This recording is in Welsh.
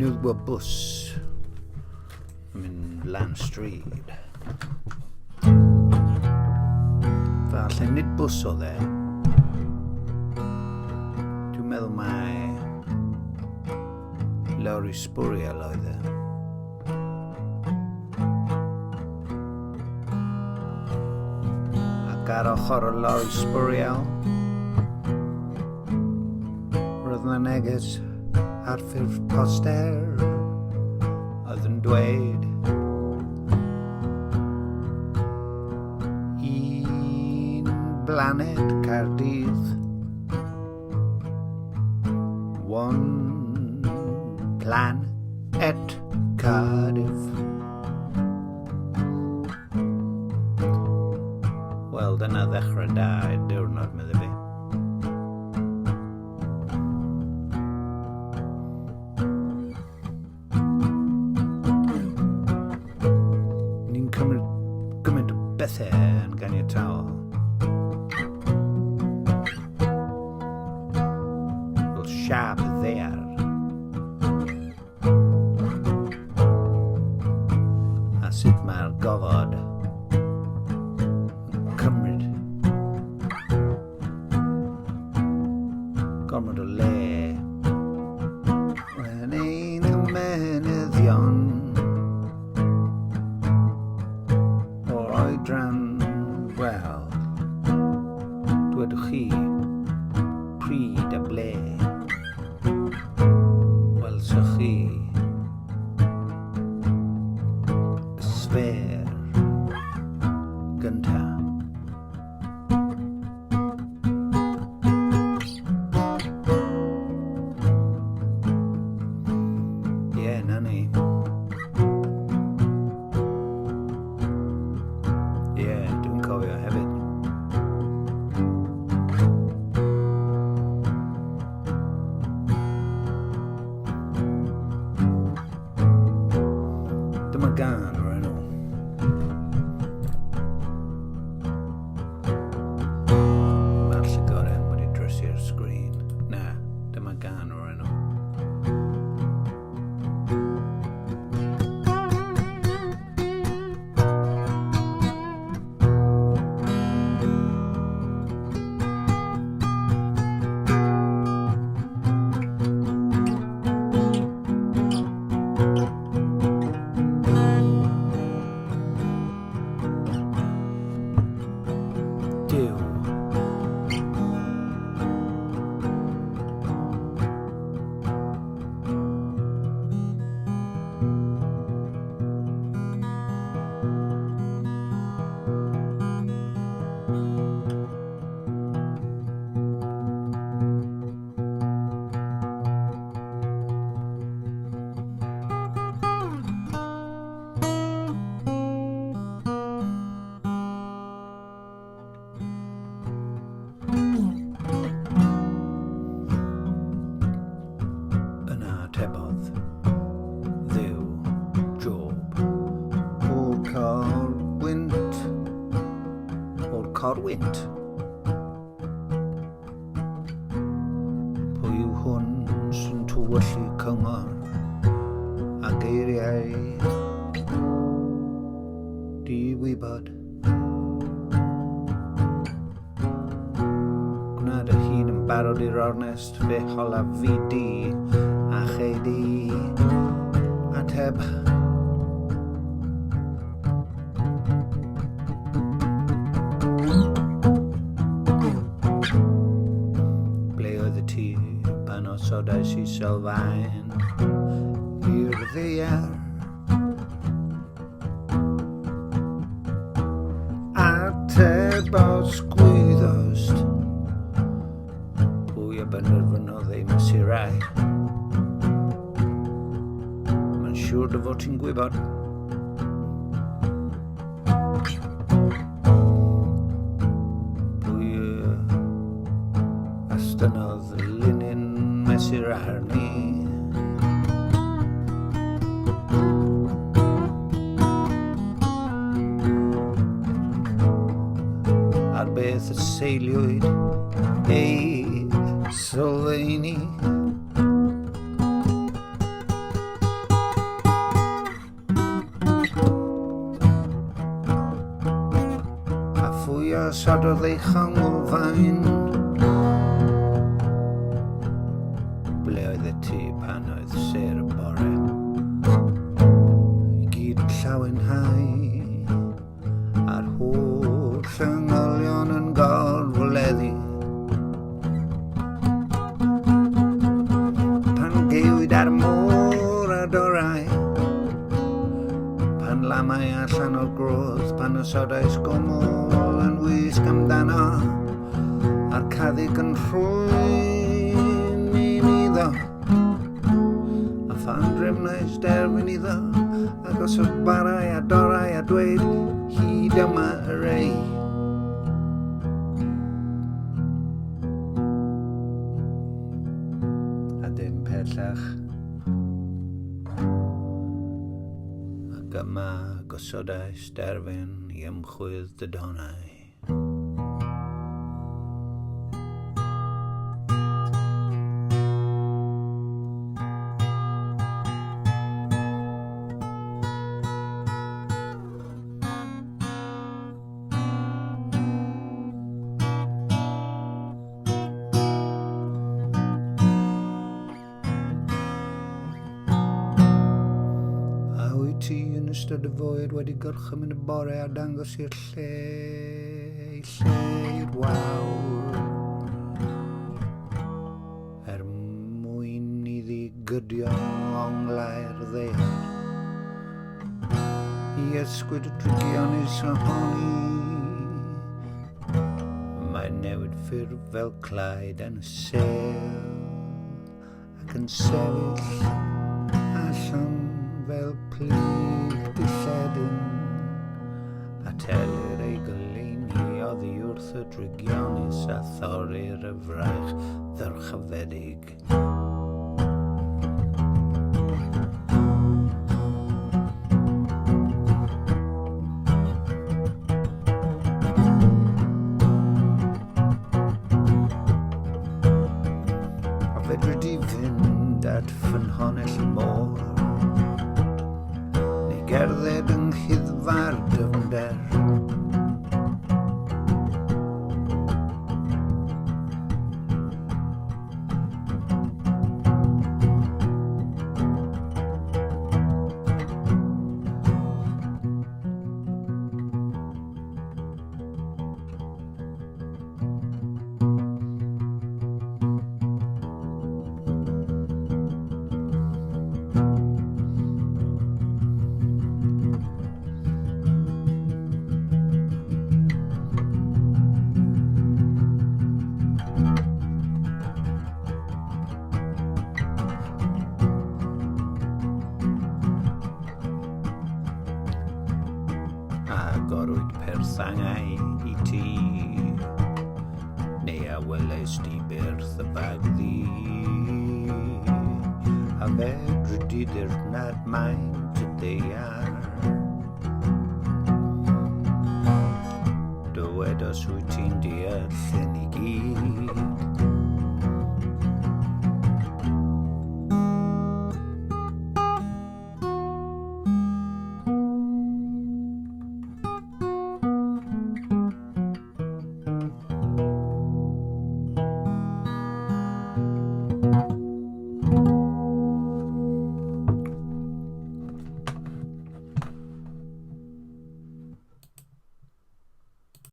Newydd gweld bws yn mynd lan stryd. Falle nid bws oedd e. Dwi'n meddwl mai lori sbwriel oedd e. Ac ar ochr y lori sbwriel, roedd yna neges ar ffurf poster oedd yn dweud Un blaned Caerdydd. One planet Cardiff. Wel, dyna ddechrau da i'r diwrnod, medde fi. Ni'n cymryd gymaint o bethau yn ganiataol. Fel siap y ddaear. A sut mae'r gofod yn cymryd gormod o le yn ein hymenyddion o'r oedran, wel, dwedwch chi pryd a ble welsoch chi y sffêr gyntaf. Ie, yeah, na ni. Ie, yeah, dwi'n cofio hefyd. Dyma gan o'r enw. Mae'r llygoden wedi drysu'r sgrin. Na, dyma gan o'r enw. Duw. Yna atebodd Dduw Job o'r corwynt, o'r corwynt. Pwy yw hwn sy'n tywyllu cyngor a geiriau di-wybod? Gwna dy hun yn barod i'r ornest, fe holaf fi di, a chei di ateb. Ble oedd y tŷ pan osodais i sylfaen i'r ddaear? Ateb os gwyddost pwy a benderfynodd ei mesurau. Mae'n siŵr dy fod ti'n gwybod. Pwy astynnodd linyn mesur arni? Ar beth y seiliwyd ei sylfaeni? gosododd ei chongylfaen. Ble oedd y tŷ pan oedd sêr y bore? I gyd yn llawenhau, a'r holl angylion yn gorfoleddu. Pan geuwyd ar môr a dorau, pan lamau allan o'r grodd, pan osodais gomol yn wisg amdano, a'r caddig yn rhwym iddo. A phan drefnais derfyn iddo, a gosod barau a dorau a dweud, hyd yma yr ei. A dim pellach. Ac yma gosodais derfyn i ymchwydd dy donau. A wyt ti yn ystod y fwyd wedi gorchymyn y bore a dangos i'r lle, i lle i'r wawr, er mwyn iddi gydio onglau'r ddaear, i ysgwyd y drygionus ohoni. Mae'n newid ffurf fel clai dan y sêl ac yn sefyll allan fel plyg dilledyn a telir ei goleuni oddi wrth y drygionus a thorir y fraich ddyrchafedig. A fedri di fynd at ffynhonnell y môr neu gerdded yng nghyddfa'r dyfnder? Agorwyd perthangau i ti, neu a welais di byrth y bag ddi, a fedri di ddirnad maint y ddaear. Dywed os wyt ti'n deall hyn i gyd.